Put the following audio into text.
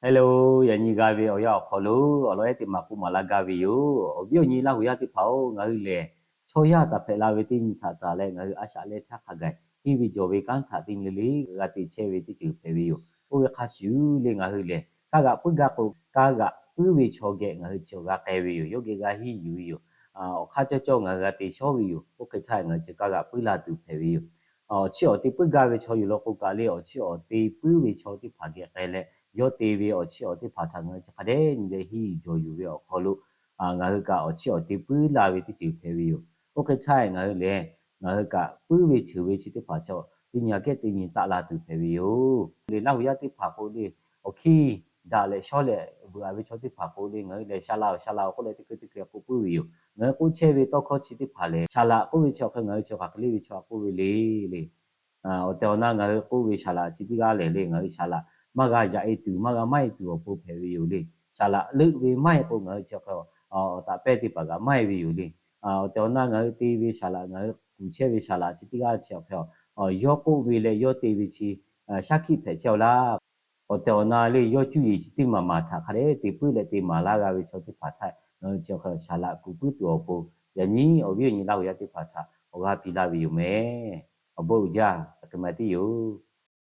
Hello, yaꞈ nyi g'a ve awˬ yanˇ awˬ hk'aw lo awˬ lawn ehˉ teˇ maˬ k'oˆ maˍ laˇ gaˇ ve yoˬ. Awˬ viˉ awˬ nyi Laˇ huˍ yaˇ teˇ hpaˍ-oˬ, ngaˬ hui lehˬ chaw yaˇ taˍ hpehꞈ la ve teˇ nyi htaꞈ taˍ leh ngaˬ hui a shaꞈ leh htaˇ hk'a gaˬ hiˇ ve jawˬ ve kanˉ htaꞈ teˇ nyi le le g'a te chehˇ ve teˇ ceuˬ hpehꞈ ve yoˬ. Oˇ ve hk'a shuˍ le ngaˬ hui lehˬ kaˇ g'aꞈ puiˉ gaˇ k'o, kaˇ g'aꞈ puiˉ ve chaw geh ngaˬ hui chi awˬ g'a k'ai ve yoˬ. Yawˇ geh g'a hiˇ yuˬ ve yoˬ. Awˬ hk'aˇ cawˇ cawˇ ngaˬ hui g'a te shawˉ ve yoˬ. Oˇ hk'e htaˇ ngaˬ hui chi kaˇ g'aꞈ puiˉ la tuˬ hpehꞈ ve yoˬ. Awˬ chiˇ awˬ te puiˉ gaˇ ve chaw yoˬ law k'o kaꞈ le, awˬ chiˇ awˬ te puiˉ ve chaw teˇ hpaˍ geh k'ai leh, yawˇ te ve awˬ chiˇ awˬ teˇ hpaˍ htaꞈ ngaˬ hui chi hk'a dehꞈ nyi leh hiˇ yuˬ jawˬ yuˬ ve awˬ hk'aw lo ngaˬ hui kaꞈ awˬ chiˇ awˬ te puiˉ la ve teˇ ceuˬ hpehꞈ ve yoˬ. Oˇ hk'e htaˇ ngaˬ hui lehˬ, ngaˬ hui kaꞈ puiˉ ve cheuˬ ve chi teˇ hpaˍ chi teˇ nyi aꞈ kehˉ teˇ nyi taˆ la tuˬ hpehꞈ ve yoˬ. Le Laˇ huˍ yaˇ teˇ hpaˍ k'o le, awˬ hkiˇ daꞈ leh shawˉ leh vuiˬ a ve chaw teˇ hpaˍ k'o le, ngaˬ hui lehˬ shaˍ laꞈ shaˍ laꞈ awˬ k'oˆ leh teˇ hkui teˇ hkui k'oˆ puiˉ ve yoˬ. Ngaˬ hui k'oˆ chehˇ ve tawˇ hkawˇ chi teˇ hpaˍ lehˬ, shaˍ laꞈ k'oˆ ve chi awˬ hk'e ngaˬ hui chi hk'aˬ hk'e le ve chaw htaꞈ k'oˆ ve le le. Awˬ tehˬ awˬ na ngaˬ hui k'oˆ ve shaˍ laꞈ chi teˇ g'aˇ lehˬ le, ngaˬ hui shaˍ laꞈ maˇ g'a yaꞈ e tuˬ, maˇ g'a maˇ e tuˬ awˬ pon hpehꞈ ve yoˬ le. Shaˍ laꞈ leuˆ ve maˇ e k'o ngaˬ hui chi awˬ hk'e awˬ taꞈ pehˇ teˇ hpaˍ kaꞈ maˇ e ve yoˬ le. Awˬ tehˬ awˬ na ngaˬ hui te ve shaˍ laꞈ, ngaˬ hui kuˬ chehˇ ve shaˍ laꞈ chi teˇ g'aˇ chi awˬ hk'e yawˇ k'oˆ ve leh yawˇ te ve chi shaˉ hkiˆ hpehꞈ chehˇ-aw laˇ. Awˬ tehˬ awˬ na le yawˇ cuˇ yiˍ chi teˇ maˬ maˬ htaꞈ hk'a dehꞈ te puiˉ leh te maˍ laˇ g'a ve chaw teˇ hpaˍ htaꞈ ngaˬ hui chi awˬ hk'e shaˍ laꞈ kuˬ puiˉ tuˬ awˬ pon, yaꞈ nyi awˬ viˉ awˬ nyi Laˇ huˍ yaˇ teˇ hpaˍ htaꞈ awˬ g'aˇ piˇ laˇ ve yoˬ mehˍ. Awˬ bon uiˍ jaˇ, chi hk'e ma tiˉ yoˬ.